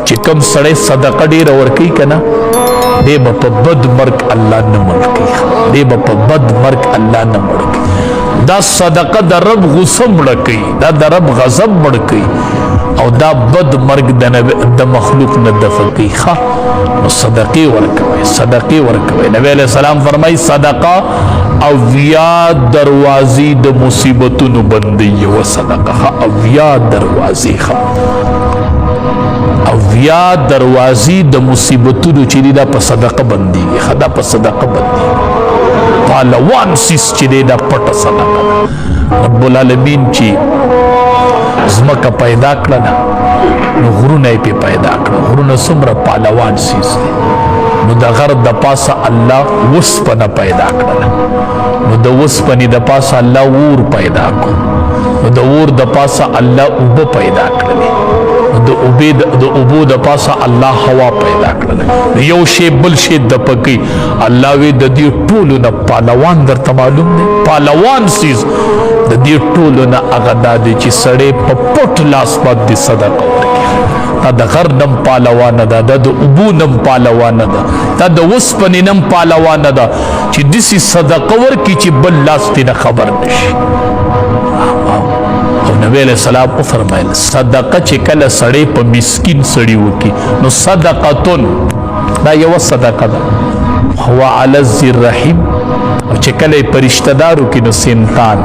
چې کم سړی صدقه ډیره ورکوي که نه، دی به په بد مرګ الله نه مړ کوي، دی به په بد مرګ الله نه مړ کوي. دا صدقه د رب غصه مړه کوي، دا د رب غضب مړ کوي، او دا بد مرګ د مخلوق نه دفع کوي. ښه، نو صدقې ورکوئ، صدقې ورکوئ. نبی علیہ السلام فرمایي صدقه 70 دروازې د مصیبتونو بندي. یوه صدقه، ښه، 70 دروازې، ښه، 70 دروازې د مصیبتونو چې دي دا په صدقه بندیږي. ښه، دا په صدقه بندیږي. پهلوان سیس چې دی دا پټه صدقه ده. رب العالمین چې ځمکه پیدا کړه نو غرونه یې پرې پیدا کړه. غرونه څومره پهلوان څیز دی. نو د غر د پاسه الله وسپنه پیدا کړله، نو د وسپنې د پاسه الله اور پیدا کړو، نو د اور د پاسه الله اوبه پیدا کړلې، نو د اوبو د پاسه الله هوا پیدا کړله. یو شی بل شی دپکوي. الله وی د دې ټولو نه پهلوان درته معلوم دی، پهلوان څیز د دې ټولو نه هغه دا دی چې سړی په پټ لاس باندې صدقه ورکړي. دا د غر نم پهلوانه ده، دا د اوبو نم پهلوانه ده، دا د وسپنې نم پهلوانه ده چې داسې صدقه ورکړي چې بل لاس ترې نه خبر نشي. او نبی علیہ السلام وفرمایل صدقه چې کله سړی په مسکین سړي وکړي نو صدقتون، دا یوه صدقه ده، هو علی ذی الرحیم. او چې کله یې په رشته دارو کې نو سنتان،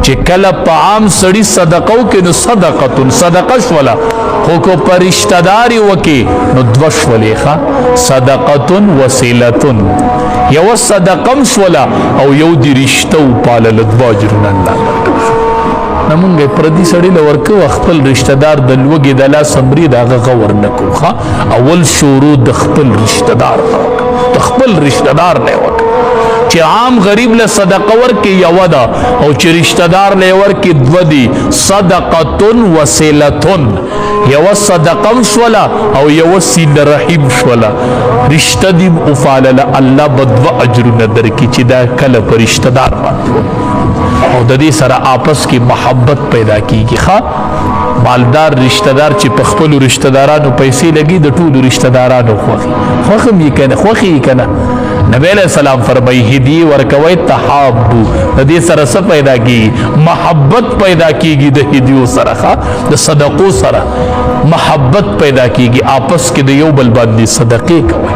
چې کله په عام سړي صدقه وکړي نو صدقتون صدقه شوله، خو که په رشته داري وکړي نو دوه شولې. ښه، صدقتون وسیلتون، یوه صدقه هم شوله او یو د رشته وپالله، دوه اجرونه الله درکړه. نه مونږ یې پردي سړي له ورکوو، خپل رشته دار د لوږې د لاسه مري، د هغه غور نه کوو. ښه، اول شروع د خپل رشته دار نه وکړه، د خپل رشته دار نه وکړه. چې عام غریب له صدقه ورکې یوه ده، او چې رشته دار له ورکې دوه دي. صدقتون وسیلتون، یوه صدقه هم شوله او یوه صله رحم شوله. رشته دې وفالله، الله به دوه اجرونه درکړي چې دا کله په رشته دار باندې وکړي. او د دې سره آپس کې محبت پیدا کیږي. ښه، مالدار رشته دار چې په خپلو رشته دارانو پیسې لګي، د ټولو رشته دارانو خوښي، خوښ هم یې کنه، خوښي یې کنه. نبی علیہ السلام فرمایي هدیې ورکوئ تحابو، د دې سره څه پیدا کیږي؟ محبت پیدا کیږي د هدیو سره. ښه، د صدقو سره محبت پیدا کیږي. آپس کې د یو بل باندې صدقې کوئ،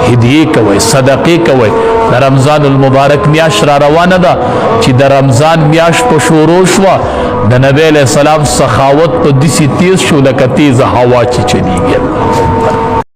هدیې کوئ، صدقې کوئ. د رمضان المبارک میاشت را روانه ده، چې د رمضان میاشت په شروع شوه د نبی علیہ السلام سخاوت په داسې تیز شو لکه تیزه هوا چې چلیږي.